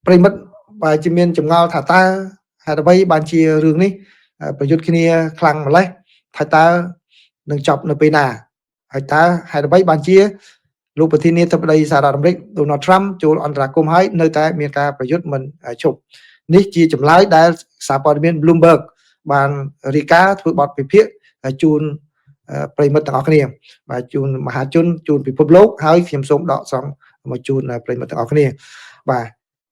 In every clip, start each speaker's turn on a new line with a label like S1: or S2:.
S1: ប្រិមិត្តបាទជាមានចម្ងល់ថាតើហេតុអ្វីបានជារឿងនេះប្រយុទ្ធគ្នាខ្លាំងម្ល៉េះថាតើនឹងចប់នៅពេលណាហើយតើហេតុអ្វីបានជាលោកប្រធានាធិបតីសហរដ្ឋអាមេរិកដូណាល់ត្រាំចូលអន្តរាគមន៍ហើយនៅតែមានការប្រយុទ្ធមិនឈប់នេះជាចម្លើយដែលសារព័ត៌មាន Bloomberg បានរាយការណ៍ធ្វើបទវិភាគជូនប្រិមិត្តទាំងអស់គ្នាបាទជូនមហាជនជូនពិភពលោកហើយខ្ញុំសូមដកស្រង់មកជូនប្រិមិត្តទាំងអស់គ្នាបាទ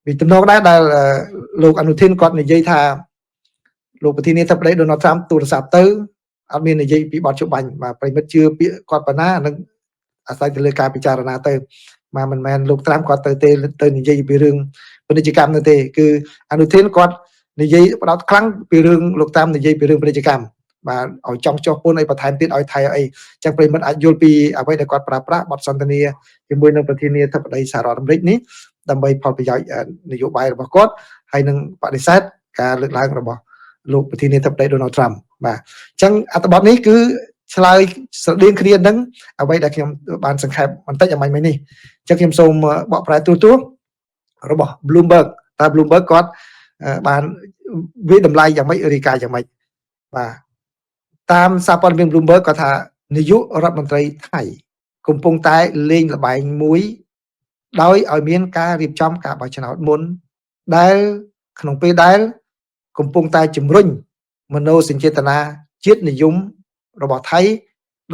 S1: ពីទំនងដែរដែលលោកអនុធីនគាត់និយាយថាលោកប្រធានាធិបតីដូណាល់ត្រាំទូរស័ព្ទទៅអត់មាននិយាយពីបទច្បាញ់បាទប្រិមិត្តជឿពាក្យគាត់ប៉ុណ្ណានឹងអាស្រ័យទៅលើការពិចារណាទៅបាទមិនមែនលោកត្រាំគាត់ទៅទេទៅនិយាយពីរឿងពាណិជ្ជកម្មនោះទេគឺអនុធីនគាត់និយាយផ្ដោតខ្លាំងពីរឿងលោកត្រាំនិយាយពីរឿងពាណិជ្ជកម្មបាទឲ្យចង់ចុះពន្ធអីបន្ថែមទៀតឲ្យថៃអីចឹងប្រិមិត្តអាចយល់ពីអ្វីដែលគាត់ប្រើប្រាស់បទសន្ទនាជាមួយនឹងប្រធានាធិបតីសហរដ្ឋអាមេរិកនេះដើម្បីផលប្រយោជន៍នយោបាយរបស់គាត់ហើយនឹងបដិសេធការលើកឡើងរបស់លោកប្រធានាធិបតីដូណាល់ត្រាំបាទអញ្ចឹងអត្ថបទនេះគឺឆ្លើយស្រដៀងគ្នានឹងអ្វីដែលខ្ញុំបានសង្ខេបបន្តិចអម្បាញ់មិញនេះអញ្ចឹងខ្ញុំសូមបកប្រែទូទួរបស់ Bloomberg តើ Bloomberg គាត់បានវាតម្លៃយ៉ាងម៉េចរាយការណ៍យ៉ាងម៉េចបាទតាមសារព័ត៌មាន Bloomberg គាត់ថានាយករដ្ឋមន្ត្រីថៃកំពុងតែលេងល្បែងមួយដោយឲ្យមានការរៀបចំការបោះឆ្នោតមុនដែលក្នុងពេលដែលកំពុងតែជំរុញមនោសញ្ចេតនាជាតិនិយមរបស់ថៃ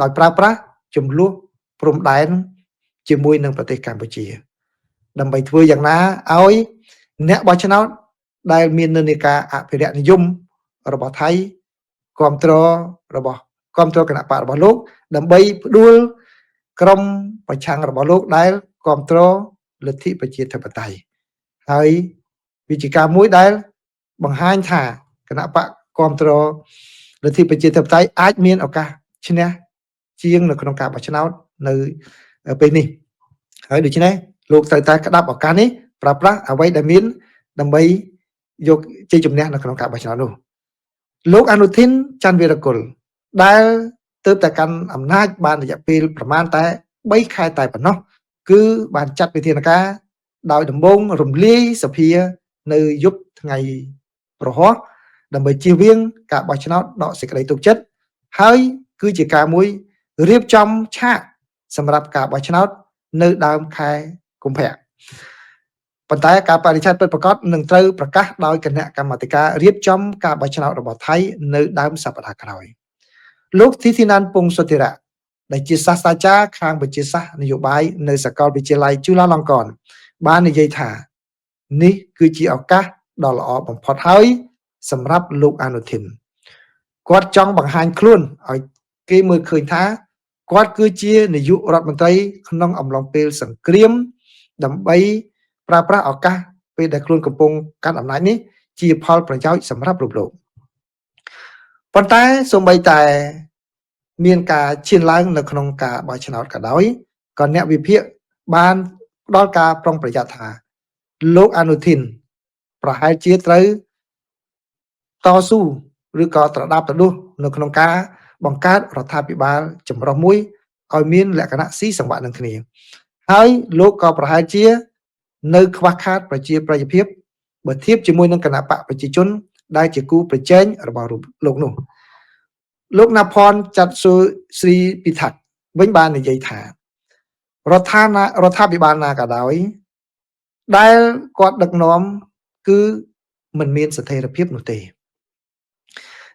S1: ដោយប្រើប្រាស់ចំនួនព្រំដែនជាមួយនឹងប្រទេសកម្ពុជាដើម្បីធ្វើយ៉ាងណាឲ្យអ្នកបោះឆ្នោតដែលមាននិន្នាការអភិរក្សនិយមរបស់ថៃគ្រប់គ្រងរបស់គ្រប់គ្រងគណៈបករបស់លោកដើម្បីផ្ដួលក្រុមប្រឆាំងរបស់លោកដែលគ្រប់គ្រងលទ្ធិប្រជាធិបតេយ្យហើយវាជាការមួយដែលបង្ហាញថាគណៈបកគ្រប់គ្រងលទ្ធិប្រជាធិបតេយ្យអាចមានឱកាសឈ្នះជាងនៅក្នុងការបោះឆ្នោតនៅពេលនេះហើយដូច្នេះលោកត្រូវតែក្តាប់ឱកាសនេះប្រើប្រាស់អ្វីដែលមានដើម្បីយកជ័យជំនះនៅក្នុងការបោះឆ្នោតនោះលោកអនុធីនច័ន្ទវីរគុលដែលទើបតែកាន់អំណាចបានរយៈពេលប្រមាណតែ3ខែតែប៉ុណ្ណោះគឺបានចាត់វិធានការដោយដំបូងរំលាយសភានៅយប់ថ្ងៃប្រហោះដើម្បីជៀសវាងការបោះឆ្នោតដកសេចក្តីទុកចិត្តហើយគឺជាការមួយរៀបចំឆាកសម្រាប់ការបោះឆ្នោតនៅដើមខែកុម្ភៈប៉ុន្តែការបរិច្ឆេទពិតប្រាកដនឹងត្រូវប្រកាសដោយគណៈកម្មាធិការរៀបចំការបោះឆ្នោតរបស់ថៃនៅដើមសប្តាហ៍ក្រោយលោកធីធីណានពងសុធិរៈដែលជាសាស្ត្រាចារ្យខាងវិទ្យាសាស្ត្រនយោបាយនៅសាកលវិទ្យាល័យជូឡាឡុងកនបាននិយាយថានេះគឺជាឱកាសដ៏ល្អបំផុតហើយសម្រាប់លោកអនុធីនគាត់ចង់បង្ហាញខ្លួនឲ្យគេមើលឃើញថាគាត់គឺជានាយករដ្ឋមន្ត្រីក្នុងអំឡុងពេលសង្គ្រាមដើម្បីប្រើប្រាស់ឱកាសពេលដែលខ្លួនកំពុងកាន់អំណាចនេះជាផលប្រយោជន៍សម្រាប់រូបលោកប៉ុន្តែសូម្បីតែមានការឈានឡើងនៅក្នុងការបោះឆ្នោតក៏ដោយក៏អ្នកវិភាគបានផ្ដល់ការប្រុងប្រយ័ត្នថាលោកអនុធីនប្រហែលជាត្រូវតស៊ូឬក៏ត្រដាបត្រដួសនៅក្នុងការបង្កើតរដ្ឋាភិបាលចម្រុះមួយឲ្យមានលក្ខណៈស៊ីសង្វាក់នឹងគ្នាហើយលោកក៏ប្រហែលជានៅខ្វះខាតប្រជាប្រិយភាពបើធៀបជាមួយនឹងគណៈបកប្រជាជនដែលជាគូប្រជែងរបស់លោកនោះលោកណាផនចាត់ស៊ូស្រីពិថាក់វិញបាននិយាយថារដ្ឋាភិបាលណាក៏ដោយដែលគាត់ដឹកនាំគឺមិនមានស្ថិរភាពនោះទេ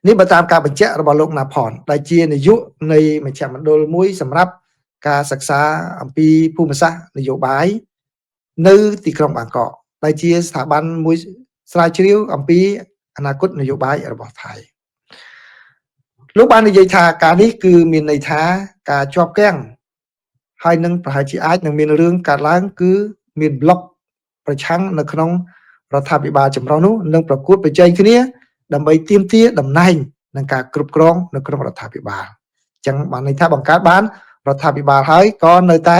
S1: នេះបើតាមការបញ្ជាក់របស់លោកណាផនដែលជានាយកនៃមជ្ឈមណ្ឌលមួយសម្រាប់ការសិក្សាអំពីភូមិសាស្ត្រនយោបាយនៅទីក្រុងបាងកកដែលជាស្ថាប័នមួយស្រាវជ្រាវអំពីអនាគតនយោបាយរបស់ថៃលោកបាននិយាយថាការនេះគឺមានន័យថាការជាប់គាំងហើយនឹងប្រហែលជាអាចនឹងមានរឿងកើតឡើងគឺមានប្លុកប្រឆាំងនៅក្នុងរដ្ឋាភិបាលចម្រុះនោះនឹងប្រកួតប្រជែងគ្នាដើម្បីទាមទារតំណែងនិងការគ្រប់គ្រងនៅក្នុងរដ្ឋាភិបាលអញ្ចឹងបានន័យថាបង្កើតបានរដ្ឋាភិបាលហើយក៏នៅតែ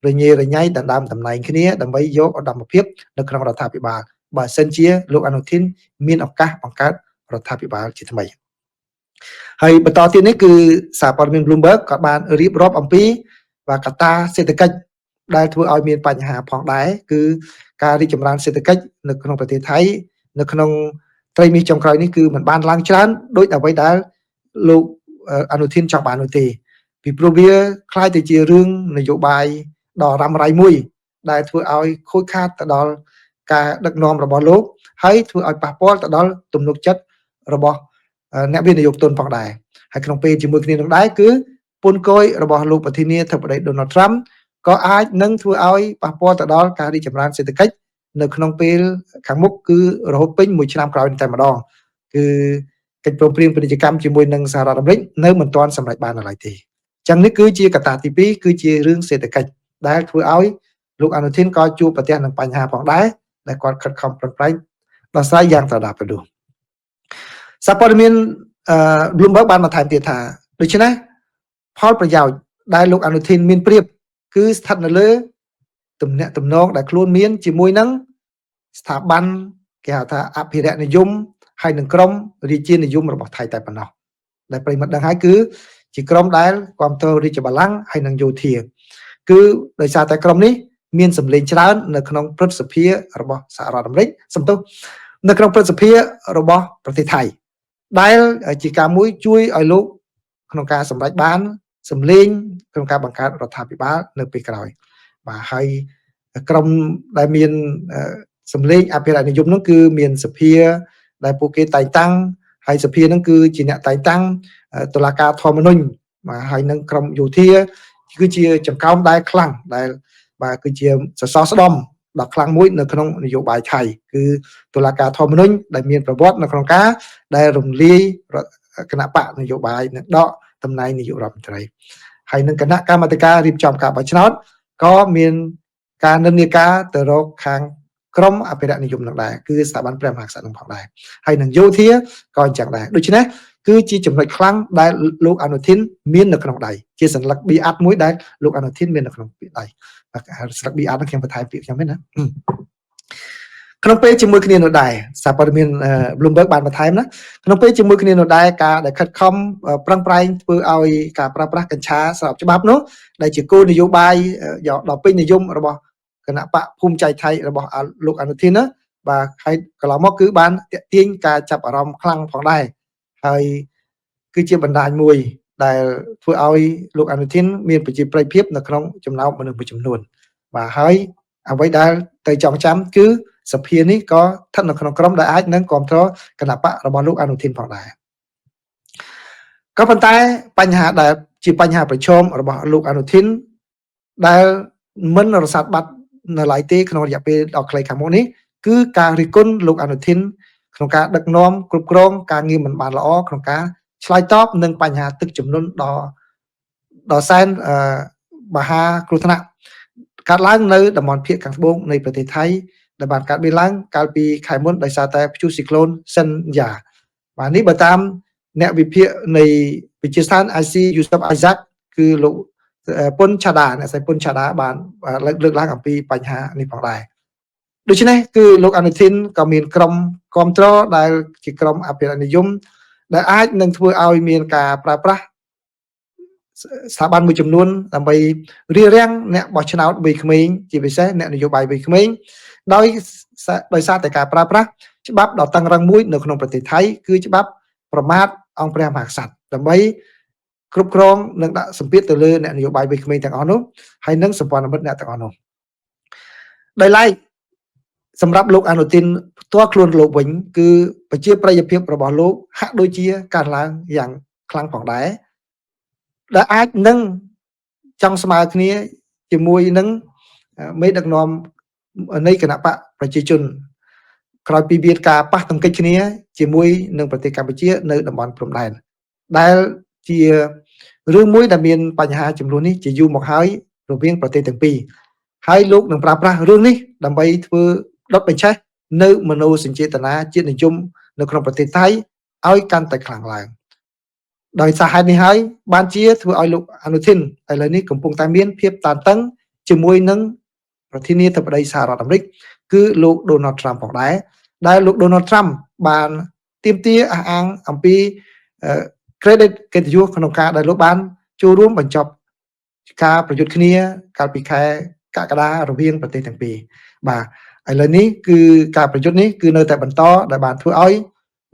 S1: រញ៉េរញ៉ៃដណ្ដើមតំណែងគ្នាដើម្បីយកឧត្តមភាពនៅក្នុងរដ្ឋាភិបាលបើសិនជាលោកអនុធីនមានឱកាសបង្កើតរដ្ឋាភិបាលជាថ្មីហើយបន្តទៀតនេះគឺសារព័ត៌មាន Bloomberg ក៏បានរៀបរាប់អំពីបាទកត្តាសេដ្ឋកិច្ច ដែលធ្វើឲ្យមានបញ្ហាផងដែរគឺការរីកចម្រើនសេដ្ឋកិច្ចនៅក្នុងប្រទេសថៃនៅក្នុងត្រីមាសចុងក្រោយនេះគឺมันបានឡើងច្រើនដោយអ្វីដែលលោកអនុធីនចង់បាននោះទេពីព្រោះវាคล้ายទៅជារឿងនយោបាយដ៏រ៉ាំរ៉ៃមួយដែលធ្វើឲ្យខូចខាតទៅដល់ការដឹកនាំរបស់លោកហើយធ្វើឲ្យប៉ះពាល់ទៅដល់ទំនុកចិត្តរបស់អ្នកវិនិយោគទុនផងដែរហើយក្នុងពេលជាមួយគ្នានឹងដែរគឺពន្ធគយរបស់លោកប្រធានាធិបតី Donald Trump ក៏អាចនឹងធ្វើឲ្យប៉ះពាល់ទៅដល់ការរីកចម្រើនសេដ្ឋកិច្ចនៅក្នុងពេលខាងមុខគឺរហូតពេញមួយឆ្នាំក្រោយនេះតែម្ដងគឺកិច្ចព្រមព្រៀងពាណិជ្ជកម្មជាមួយនឹងសហរដ្ឋអាមេរិកនៅមិនទាន់សម្រេចបាននៅឡើយទេចឹងនេះគឺជាកត្តាទី2គឺជារឿងសេដ្ឋកិច្ចដែលធ្វើឲ្យលោកអនុធីនក៏ជួបប្រទះនឹងបញ្ហាផងដែរដែលគាត់ខិតខំប្រឹងប្រែងដោះស្រាយយ៉ាងត្រដាបត្រដួសសារព័ត៌មានអឺ Bloomberg បានបន្ថែមទៀតថាដូច្នេះផលប្រយោជន៍ដែលលោកអនុធីនមានប្រៀបគឺស្ថិតនៅលើទំនាក់ទំនងដែលខ្លួនមានជាមួយនឹងស្ថាប័នគេហៅថាអភិរក្សនិយមហើយនឹងក្រុមរាជានិយមរបស់ថៃតែប៉ុណ្ណោះដែលប្រិយមិត្តដឹងហើយគឺជាក្រុមដែលគ្រប់គ្រងរាជបល្ល័ង្កហើយនឹងយោធាគឺដោយសារតែក្រុមនេះមានសម្លេងច្រើននៅក្នុងព្រឹទ្ធសភារបស់សហរដ្ឋអាមេរិកសំទោសនៅក្នុងព្រឹទ្ធសភារបស់ប្រទេសថៃដែលជាការមួយជួយឲ្យលោកក្នុងការសម្រេចបានសម្លេងក្នុងការបង្កើតរដ្ឋាភិបាលនៅពេលក្រោយបាទហើយក្រុមដែលមានសម្លេងអភិរក្សនិយមនោះគឺមានសភាដែលពួកគេតែងតាំងហើយសភានឹងគឺជាអ្នកតែងតាំងតុលាការធម្មនុញ្ញបាទហើយនឹងក្រុមយោធាគឺជាចង្កោមដែលខ្លាំងដែលបាទគឺជាសសរស្តម្ភដ៏ខ្លាំងមួយនៅក្នុងនយោបាយថៃគឺតុលាការធម្មនុញ្ញដែលមានប្រវត្តិនៅក្នុងការដែលរំលាយគណៈបកនយោបាយនិងដកតំណែងនាយករដ្ឋមន្ត្រីហើយនឹងគណៈកម្មាធិការរៀបចំការបោះឆ្នោតក៏មានការនិន្នាការទៅរកខាងក្រមអភិរក្សនិយមនឹងដែរគឺស្ថាប័នព្រះមហាក្សត្រនឹងផងដែរហើយនឹងយោធាក៏អញ្ចឹងដែរដូច្នេះគឺជាចំណុចខ្លាំងដែលលោកអនុធីនមាននៅក្នុងដៃជាសន្លឹកប៊ីអាត់មួយដែលលោកអនុធីនមាននៅក្នុងដៃសន្លឹកប៊ីអាត់នោះខ្ញុំបន្ថែមពាក្យខ្ញុំទេណាក្នុងពេលជាមួយគ្នានោះដែរសារព័ត៌មាន Bloomberg បានបន្ថែមណាក្នុងពេលជាមួយគ្នានោះដែរការដែលខិតខំប្រឹងប្រែងធ្វើឲ្យការប្រើប្រាស់កញ្ឆាស្របច្បាប់នោះដែលជាគោលនយោបាយដ៏ពេញនិយមរបស់គណៈបកភូមិចៃថៃរបស់លោកអនុធីនណាបាទហើយកន្លងមកគឺបានតាក់ទាញការចាប់អារម្មណ៍ខ្លាំងផងដែរហើយគឺជាបណ្ដាញមួយដែលធ្វើឲ្យលោកអនុធីនមានប្រជាប្រិយភាពនៅក្នុងចំណោមមនុស្សមួយចំនួនបាទហើយអ្វីដែលទៅចងចាំគឺសភានេះក៏ស្ថិតនៅក្នុងក្រុមដែលអាចនឹងគ្រប់គ្រងគណៈបករបស់លោកអនុធីនផងដែរក៏ប៉ុន្តែបញ្ហាដែលជាបញ្ហាប្រឈមរបស់លោកអនុធីនដែលមិនរសាត់បាត់នៅឡើយទេក្នុងរយៈពេលដ៏ខ្លីខាងមុខនេះគឺការរិះគន់លោកអនុធីនក្នុងការដឹកនាំគ្រប់គ្រងការងារមិនបានល្អក្នុងការឆ្លើយតបនឹងបញ្ហាទឹកជំនន់ដ៏ដ៏សែនមហាគ្រោះថ្នាក់កើតឡើងនៅតំបន់ភាគខាងត្បូងនៃប្រទេសថៃដែលបានកើតមានឡើងកាលពីខែមុនដោយសារតែព្យុះស៊ីក្លូនសិនយ៉ាបាទនេះបើតាមអ្នកវិភាគនៃវិទ្យាស្ថាន IC Yusuf Isaac គឺលោកពុនឆាដាអ្នកស្រីពុនឆាដាបានលើកឡើងអំពីបញ្ហានេះផងដែរដូច្នេះគឺលោកអនុធីនក៏មានក្រុមគ្រប់គ្រងដែលជាក្រុមអភិរក្សនិយមដែលអាចនឹងធ្វើឲ្យមានការប្រើប្រាស់ស្ថាប័នមួយចំនួនដើម្បីរារាំងអ្នកបោះឆ្នោតវ័យក្មេងជាពិសេសអ្នកនយោបាយវ័យក្មេងដោយដោយសារតែការប្រើប្រាស់ច្បាប់ដ៏តឹងរ៉ឹងមួយនៅក្នុងប្រទេសថៃគឺច្បាប់ប្រមាថអង្គព្រះមហាក្សត្រដើម្បីគ្រប់គ្រងនិងដាក់សម្ពាធទៅលើអ្នកនយោបាយវ័យក្មេងទាំងអស់នោះហើយនិងសម្ព័ន្ធមិត្តអ្នកទាំងអស់នោះដោយឡែកសម្រាប់លោកអនុទិនផ្ទាល់ខ្លួនលោកវិញគឺប្រជាប្រិយភាពរបស់លោកហាក់ដូចជាកើនឡើងយ៉ាងខ្លាំងផងដែរដែលអាចនឹងចង់ស្មើគ្នាជាមួយនឹងមេដឹកនាំនៃគណៈបកប្រជាជនក្រោយពីមានការប៉ះទង្គិចគ្នាជាមួយនឹងប្រទេសកម្ពុជានៅតំបន់ព្រំដែនដែលជារឿងមួយដែលមានបញ្ហាចំនួននេះជាយូរមកហើយរវាងប្រទេសទាំងពីរហើយលោកនឹងប្រើប្រាស់រឿងនេះដើម្បីធ្វើដុតបញ្ឆេះនៅមโนសញ្ចេតនាជាតិនិយមនៅក្នុងប្រទេសថៃឲ្យកាន់តែខ្លាំងឡើងដោយសារហេតុនេះហើយបានជាធ្វើឲ្យលោកអនុធីនឥឡូវនេះកំពុងតែមានភាពតានតឹងជាមួយនឹងប្រធានាធិបតីសហរដ្ឋអាមេរិកគឺលោក Donald Trump ផងដែរដែលលោក Donald Trump បានទាមទារអះអាងអំពី credit កិត្តិយសក្នុងការដែលលោកបានចូលរួមបញ្ចប់ការប្រយុទ្ធគ្នាកាលពីខែ កក្កដារវាងប្រទេសទាំងពីរបាទឥឡូវនេះគឺការប្រយុទ្ធនេះគឺនៅតែបន្តដែលបានធ្វើឲ្យ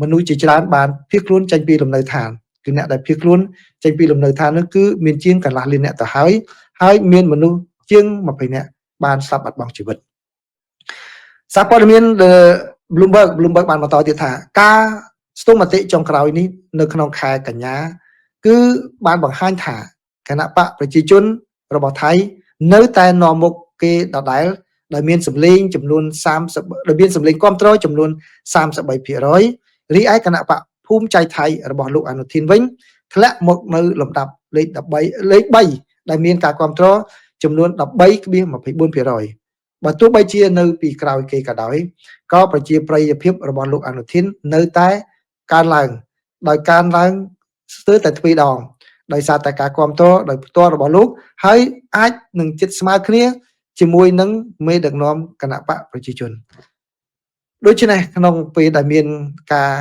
S1: មនុស្សជាច្រើនបានភៀសខ្លួនចេញពីលំនៅឋានគឺអ្នកដែលភៀសខ្លួនចេញពីលំនៅឋាននោះគឺមានជាងកន្លះលានអ្នកទៅហើយហើយមានមនុស្សជាង20នាក់បានស្លាប់បាត់បង់ជីវិតសារព័ត៌មាន The Bloomberg បានបន្តទៀតថាការស្ទង់មតិចុងក្រោយនេះនៅក្នុងខែកញ្ញាគឺបានបង្ហាញថាគណបក្សប្រជាជនរបស់ថៃនៅតែនាំមុខគេដដែលដោយមានសម្លេងចំនួន30ដោយមានសម្លេងគ្រប់គ្រងចំនួន33%រីឯគណបក្សភូមិចៃថៃរបស់លោកអនុធីនវិញធ្លាក់មកនៅលំដាប់លេខ13លេខ3ដែលមានការគ្រប់គ្រងចំនួន13.24%បើទោះបីជានៅពីក្រោយគេក៏ដោយក៏ប្រជាប្រិយភាពរបស់លោកអនុធីននៅតែកើនឡើងដោយកើនឡើងស្ទើរតែទ្វេដងដោយសារតែការគ្រប់គ្រងដោយផ្ទាល់របស់លោកហើយអាចនឹងជិតស្មើគ្នាជាមួយនឹងមេដឹកនាំគណបក្សប្រជាជនដូច្នេះក្នុងពេលដែលមានការ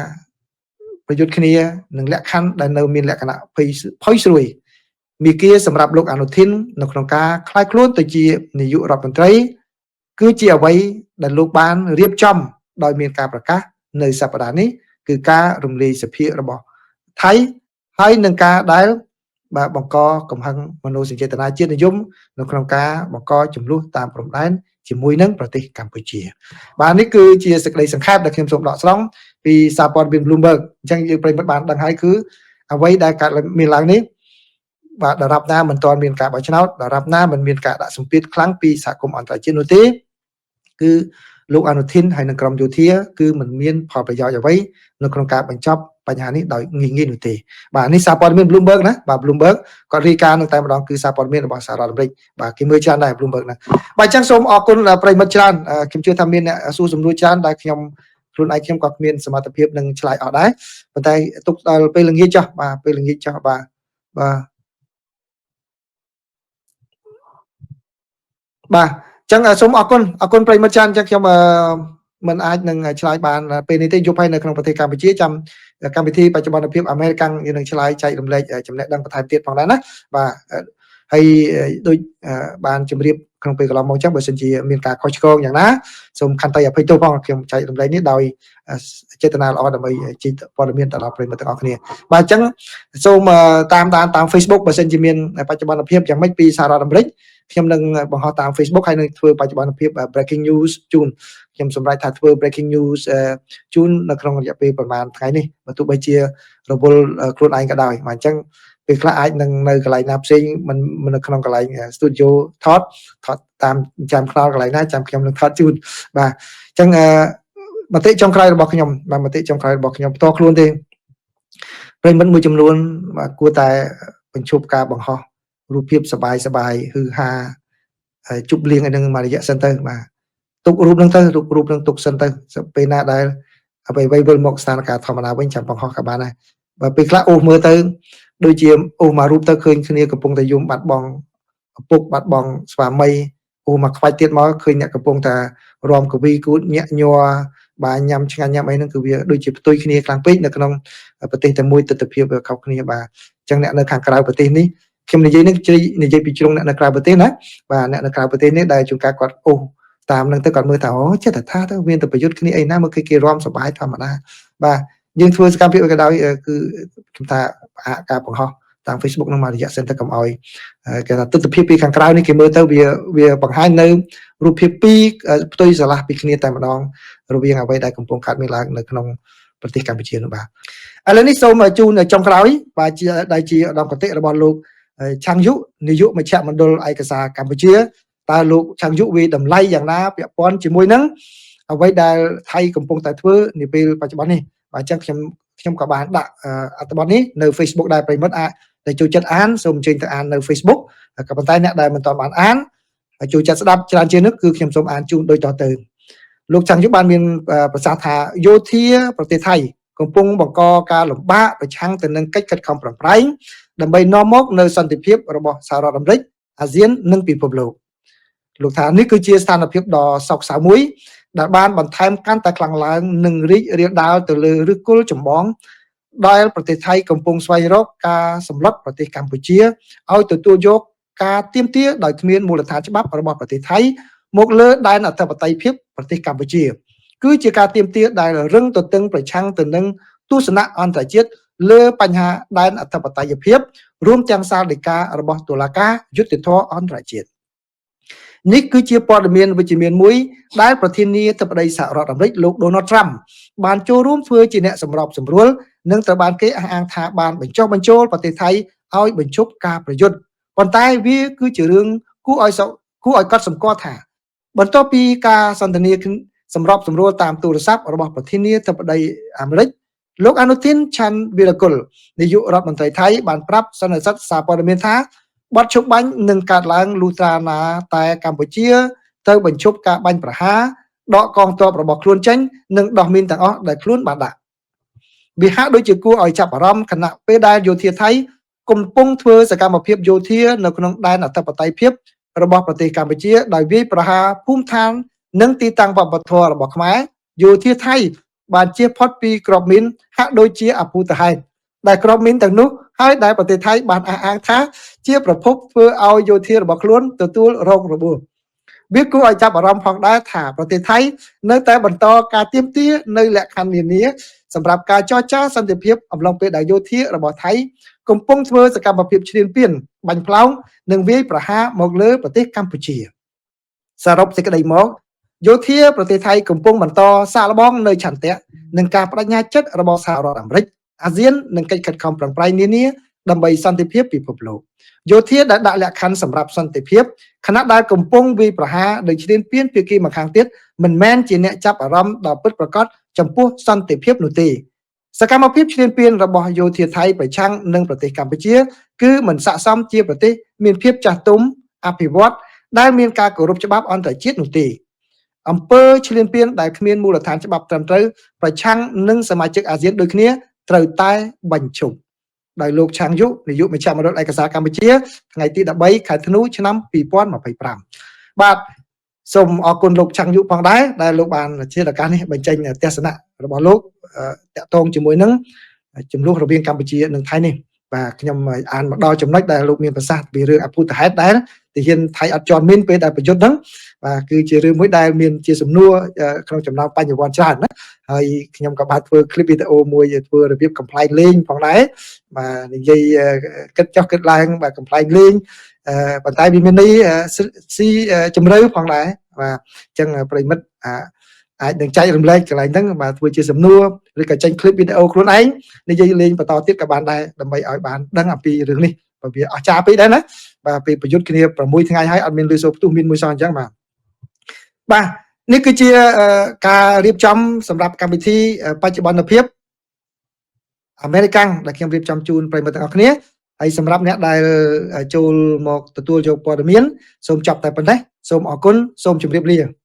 S1: ប្រយុទ្ធគ្នានឹងលក្ខខណ្ឌដែលនៅមានលក្ខណៈផុយស្រួយមីគាសម្រាប់លោកអនុធីននៅក្នុងការក្លាយខ្លួនទៅជានាយករដ្ឋមន្ត្រីគឺជាអ្វីដែលលោកបានរៀបចំដោយមានការប្រកាសនៅសប្តាហ៍នេះគឺការរំលាយសភារបស់ថៃហើយនឹងការដែលបាទបង្កកំហឹងមនោសញ្ចេតនាជាតិនិយមនៅក្នុងការបង្កចំនួនតាមព្រំដែនជាមួយនឹងប្រទេសកម្ពុជាបាទនេះគឺជាសេចក្តីសង្ខេបដែលខ្ញុំសូមដកស្រង់ពីសារព័ត៌មាន Bloomberg អញ្ចឹងយើងប្រិយមិត្តបានដឹងហើយគឺអ្វីដែលកើតមានឡើងនេះបាទដរាបណាមិនទាន់មានការបោះឆ្នោតដរាបណាមិនមានការដាក់សម្ពាធខ្លាំងពីសហគមន៍អន្តរជាតិនោះទេគឺលោកអនុធីនហើយនិងក្រុមយោធាគឺមិនមានផលប្រយោជន៍អ្វីនៅក្នុងការបញ្ចប់បញ្ហានេះដោយងាយៗនោះទេបាទនេះសារព័ត៌មាន Bloomberg ណាបាទ Bloomberg គាត់រាយការណ៍នឹងតែម្ដងគឺសារព័ត៌មានរបស់សហរដ្ឋអាមេរិកបាទគេមើលច្រើនដែរ Bloomberg ណាបាទអញ្ចឹងសូមអរគុណប្រិយមិត្តច្រើនខ្ញុំជឿថាមានអ្នកសួរសំណួរច្រើនដែលខ្ញុំខ្លួនឯងខ្ញុំក៏គ្មានសមត្ថភាពនឹងឆ្លើយអស់ដែរប៉ុន្តែទុកដល់ពេលល្ងាចចុះបាទពេលល្ងាចចុះបាទបាទបាទអញ្ចឹងសូមអរគុណអរគុណប្រិយមិត្តច្រើនអញ្ចឹងខ្ញុំមិនអាចនឹងឆ្លើយបានពេលនេះទេយប់ហើយនៅក្នុងប្រទេសកម្ពុជាចាំកម្មវិធីបច្ចុប្បន្នភាពអាមេរិកយើងនឹងឆ្លើយចែករំលែកចំណេះដឹងបន្ថែមទៀតផងដែរណាបាទហើយដូចបានជម្រាបក្នុងពេលកន្លងមកអញ្ចឹងបើសិនជាមានការខុសឆ្គងយ៉ាងណាសូមខន្តីអភ័យទោសផងខ្ញុំចែករំលែកនេះដោយចេតនាល្អដើម្បីជិះព័ត៌មានទៅដល់ប្រិយមិត្តទាំងអស់គ្នាបាទអញ្ចឹងសូមតាមដានតាម Facebook បើសិនជាមានបច្ចុប្បន្នភាពយ៉ាងម៉េចពីសហរដ្ឋអាមេរិកខ្ញុំនឹងបង្ហោះតាម Facebook ហើយនឹងធ្វើបច្ចុប្បន្នភាព breaking news ជូនខ្ញុំសម្រេចថាធ្វើ breaking news ជូននៅក្នុងរយៈពេលប្រហែលថ្ងៃនេះបើទោះបីជារវល់ខ្លួនឯងក៏ដោយបាទអញ្ចឹងពេលខ្លះអាចនឹងនៅកន្លែងណាផ្សេងមិននៅក្នុងកន្លែង studio ថតថតតាមចាំខ្នល់កន្លែងណាចាំខ្ញុំនឹងថតជូនបាទអញ្ចឹងមតិចុងក្រោយរបស់ខ្ញុំបាទមតិចុងក្រោយរបស់ខ្ញុំផ្ទាល់ខ្លួនទេប្រិយមិត្តមួយចំនួនបាទគួរតែបញ្ឈប់ការបង្ហោះរូបភាពសបាយសបាយហឺហាជប់លៀងឲ្យនឹងមួយរយៈសិនទៅបាទទុករូបនឹងទៅរូបរូបនឹងទុកសិនទៅពេលណាដែលអ្វីៗវិលមកស្ថានភាពធម្មតាវិញចាំបង្ហោះក៏បានដែរបើពេលខ្លះអូសមើលទៅដូចជាអូសមករូបទៅឃើញគ្នាកំពុងតែយំបាត់បង់ឪពុកបាត់បង់ស្វាមីអូសមកខ្វាច់ទៀតមកឃើញអ្នកកំពុងតែរំកវីគូតញាក់ញ័របាទញ៉ាំឆ្ងាញ់ញ៉ាំអីហ្នឹងគឺវាដូចជាផ្ទុយគ្នាខ្លាំងពេកនៅក្នុងប្រទេសតែមួយទស្សនវិជ្ជាវាខុសគ្នាបាទអញ្ចឹងអ្នកនៅខាងក្រៅប្រទេសនេះខ្ញុំនិយាយនេះនិយាយពីជ្រុងអ្នកនៅក្រៅប្រទេសណាបាទអ្នកនៅក្រៅប្រទេសនេះដែលជួនកាលគាត់អូសតាមនឹងទៅគាត់មើលថាអូចិត្តតែថាទៅមានតែប្រយុទ្ធគ្នាអីណាមើលឃើញគេរំសប្បាយធម្មតាបាទយើងធ្វើសកម្មភាពក៏ដោយគឺខ្ញុំថាការបង្ហោះតាម Facebook នឹងមួយរយៈសិនទៅកុំឲ្យគេថាទស្សនវិជ្ជាពីខាងក្រៅនេះគេមើលទៅវាវាបង្ហាញនៅរូបភាពពីរផ្ទុយស្រឡះពីគ្នាតែម្ដងរវាងអ្វីដែលកំពុងកើតមានឡើងនៅក្នុងប្រទេសកម្ពុជានោះបាទឥឡូវនេះសូមជូនចុងក្រោយបាទជាដែលជាឧត្តមគតិរបស់លោកឆាងយុនាយកមជ្ឈមណ្ឌលឯកសារកម្ពុជាតើលោកឆាងយុវាតម្លៃយ៉ាងណាពាក់ព័ន្ធជាមួយនឹងអ្វីដែលថៃកំពុងតែធ្វើនាពេលបច្ចុប្បន្ននេះបាទអញ្ចឹងខ្ញុំខ្ញុំក៏បានដាក់អត្ថបទនេះនៅ Facebook ដែរប្រិយមិត្តអាចដែលចូលចិត្តអានសូមអញ្ជើញទៅអាននៅ Facebook ក៏ប៉ុន្តែអ្នកដែលមិនទាន់បានអានហើយចូលចិត្តស្ដាប់ច្រើនជាងនោះគឺខ្ញុំសូមអានជូនដូចតទៅលោកឆាងយុបានមានប្រសាសន៍ថាយោធាប្រទេសថៃកំពុងបង្កការលំបាកប្រឆាំងទៅនឹងកិច្ចខិតខំប្រឹងប្រែងដើម្បីនាំមកនូវសន្តិភាពរបស់សហរដ្ឋអាមេរិកអាស៊ាននិងពិភពលោកលោកថានេះគឺជាស្ថានភាពដ៏សោកសៅមួយដែលបានបន្ថែមកាន់តែខ្លាំងឡើងនិងរីករាលដាលទៅលើឫសគល់ចម្បងដែលប្រទេសថៃកំពុងស្វែងរកការសម្លុតប្រទេសកម្ពុជាឲ្យទទួលយក ការទាមទារដោយគ្មានមូលដ្ឋានច្បាប់របស់ប្រទេសថៃមកលើដែនអធិបតេយ្យភាពប្រទេសកម្ពុជាគឺជាការទាមទារដែលរឹងទទឹងប្រឆាំងទៅនឹងទស្សនៈអន្តរជាតិលើបញ្ហាដែនអធិបតេយ្យភាពរួមទាំងសាលដីការបស់តុលាការយុត្តិធម៌អន្តរជាតិនេះគឺជាព័ត៌មានវិជ្ជមានមួយដែលប្រធានាធិបតីសហរដ្ឋអាមេរិកលោក Donald Trump បានចូលរួមធ្វើជាអ្នកសម្របសម្រួលនិងត្រូវបានគេអះអាងថាបានបញ្ចុះបញ្ចូលប្រទេសថៃឲ្យបញ្ឈប់ការប្រយុទ្ធប៉ុន្តែវាគឺជារឿងគួរឲ្យគួរឲ្យកត់សម្គាល់ថាបន្ទាប់ពីការសន្ទនាសម្របសម្រួលតាមទូរស័ព្ទរបស់ប្រធានាធិបតីអាមេរិកលោកអនុធីនឆាន់វីរគុលនាយករដ្ឋមន្ត្រីថៃបានប្រាប់សន្និសីទសារព័ត៌មានថាបទឈប់បាញ់នឹងកើតឡើងលុះត្រាណាតែកម្ពុជាត្រូវបញ្ឈប់ការបាញ់ប្រហារដកកងទ័ពរបស់ខ្លួនចេញនិងដោះមីនទាំងអស់ដែលខ្លួនបានដាក់វាហាក់ដូចជាគួរឲ្យចាប់អារម្មណ៍ខណៈពេលដែលយោធាថៃកំពុងធ្វើសកម្មភាពយោធានៅក្នុងដែនអធិបតេយ្យភាពរបស់ប្រទេសកម្ពុជាដោយវាយប្រហារភូមិឋាននិងទីតាំងវប្បធម៌របស់ខ្មែរយោធាថៃបានជៀសផុតពីគ្រាប់មីនហាក់ដូចជាអភូតហេតុដែលគ្រាប់មីនទាំងនោះហើយដែលប្រទេសថៃបានអះអាងថាជាប្រភពធ្វើឲ្យយោធារបស់ខ្លួនទទួលរងរបួសវាគួរឲ្យចាប់អារម្មណ៍ផងដែរថាប្រទេសថៃនៅតែបន្តការទាមទារនៅលក្ខខណ្ឌនានាសម្រាប់ការចរចាសន្តិភាពអំឡុងពេលដែលយោធារបស់ថៃកំពុងធ្វើសកម្មភាពឈ្លានពានបាញ់ផ្លោងនិងវាយប្រហារមកលើប្រទេសកម្ពុជាសរុបសេចក្តីមកយោធាប្រទេសថៃកំពុងបន្តសាកល្បងនៅឆន្ទៈនិងការបដិញ្ញាចិត្តរបស់សហរដ្ឋអាមេរិកអាស៊ាននិងកិច្ចខិតខំប្រឹងប្រែងនានាដើម្បីសន្តិភាពពិភពលោកយោធាដែលដាក់លក្ខខណ្ឌសម្រាប់សន្តិភាពខណៈដែលកំពុងវាយប្រហារដោយឈ្លានពានភាគីម្ខាងទៀតមិនមែនជាអ្នកចាប់អារម្មណ៍ដ៏ពិតប្រាកដចំពោះសន្តិភាពនោះទេសកម្មភាពឈ្លានពានរបស់យោធាថៃប្រឆាំងនឹងប្រទេសកម្ពុជាគឺមិនស័ក្តិសមជាប្រទេសមានភាពចាស់ទុំអភិវឌ្ឍដែលមានការគោរពច្បាប់អន្តរជាតិនោះទេអំពើឈ្លានពានដែលគ្មានមូលដ្ឋានច្បាប់ត្រឹមត្រូវប្រឆាំងនឹងសមាជិកអាស៊ានដូចគ្នាត្រូវតែបញ្ឈប់ដោយលោកឆាងយុនាយកមជ្ឈមណ្ឌលឯកសារកម្ពុជាថ្ងៃទី13ខែធ្នូឆ្នាំ2025បាទសូមអរគុណលោកឆាងយុផងដែរដែលលោកបានជាឱកាសនេះបញ្ចេញទស្សនៈរបស់លោកតាក់ទងជាមួយនឹងចំនួនរវាងកម្ពុជានិងថៃនេះបាទខ្ញុំអានមកដល់ចំណុចដែលលោកមានប្រសាសន៍ពីរឿងអភូតហេតុដែលទាហានថៃអត់ជាន់មានពេលដែលប្រយុទ្ធហ្នឹងបាទគឺជារឿងមួយដែលមានជាសំណួរក្នុងចំណោមបញ្ញវន្តច្រើនណាហើយខ្ញុំក៏បានធ្វើคลิปវីដេអូមួយធ្វើរបៀបកំប្លែងលេងផងដែរបាទនិយាយគិតចុះគិតឡើងបាទកំប្លែងលេងប៉ុន្តែវាមានន័យស៊ីជម្រៅផងដែរបាទអញ្ចឹងប្រិមិត្តអាចនឹងចែករំលែកកន្លែងហ្នឹងបាទធ្វើជាសំណួរឬក៏ចេញคลิปវីដេអូខ្លួនឯងនិយាយលេងបន្តទៀតក៏បានដែរដើម្បីឲ្យបានដឹងអំពីរឿងនេះបើវាអស្ចារ្យពេកដែរណាបាទពេលប្រយុទ្ធគ្នា6ថ្ងៃហើយអត់មានលឺសូរផ្ទុះមានមួយសោះអញ្ចឹងបាទបាទនេះគឺជាការរៀបចំសម្រាប់កម្មវិធីបច្ចុប្បន្នភាពអាមេរិកាំងដែលខ្ញុំរៀបចំជូនប្រិយមិត្តទាំងអស់គ្នាហើយសម្រាប់អ្នកដែលចូលមកទទួលយកព័ត៌មានសូមចប់តែប៉ុណ្ណេះសូមអរគុណសូមជម្រាបលា។